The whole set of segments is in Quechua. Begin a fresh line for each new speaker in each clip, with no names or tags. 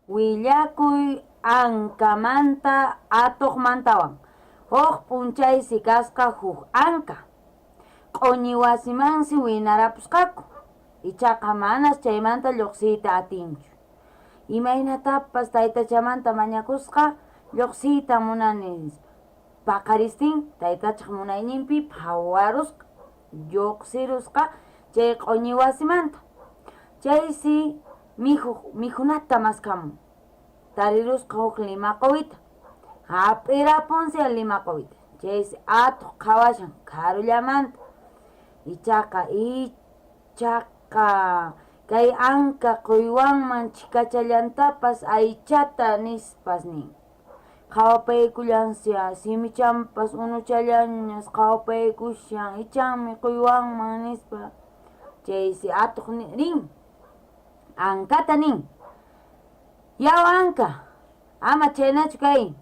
Willakuy ankamanta atuqmantawan. Huk p'unchaysi kasqa huk anka. Q'uñi wasimansi winarapusqaku. Ichaqa manas chaymanta lluqsiyta atinchu. Imaynatapas taytachamanta mañakusqa lluqsiyta munani nispa. Paqaristin taytachaq munayninpi phawarusqa, lluqsirusqa chay q'uñi wasimanta. Chaysi mikhuq mikhunata maskhamun. Tarirusqa huk lima quwita. Hap'irapunsi lima quwita. Chaysi atuq qhawashan kharullamanta. Ichaqa ichaqa kay anka quywanman chhikachallantapas aychata nispas nin. Qhawapaykullansi simichanpas unuchallañas qhawapaykushan ichanmi quywanman nispa. Chaysi atuq rin. Ankata nin. Yaw anka, ama chhaynachu kay.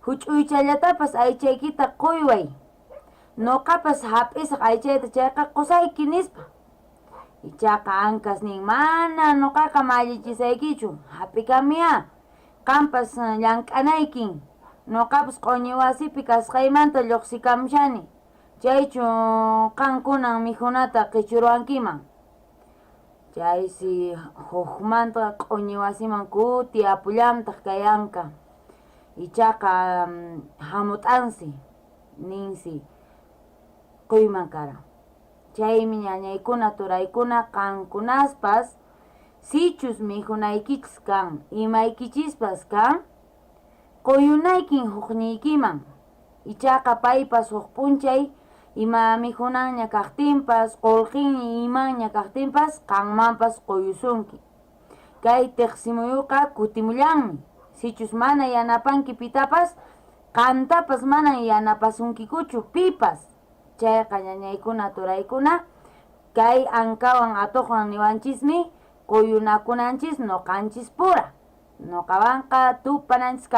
Huch'uychallatapas aychaykita quyway. Nuqapas hap'isaq aychayta chayqa qusayki nispa. Ichaqa ankas nin, mana nuqaqa mallichisaykichu, hap'ikamiyá. Qampas llank'anaykin. Nuqapas q'uñi wasipi kasqaymanta lluqsikamushani. Chaychu qan kunan mikhunata qichuruwankiman? Chaysi hukmanta q'uñi wasiman kutiyapullantaq kay anka. Ichaqa hamut'ansi, ninsi quyman karan. Chaymi ñañaykuna turaykuna qankunaspas sichus mikhunaykichis kan, imaykichispas kan, quyunaykin hukniykiman. Ichaqa paypas huk p'unchay ima mikhunanña kaqtinpas, qulqinña imanña kaqtinpas qanmanpas quyusunki. Kay tiqsimuyuqa kutimullanmi. Sichus mana yanapanki pitapas, qantapas manan yanapasunkikuchu pipas. Chayqa ñañaykuna turaykuna, kay ankawan atuqwan niwanchismi quyunakunanchis nuqanchis pura. Nuqawanqa tupananchiskama.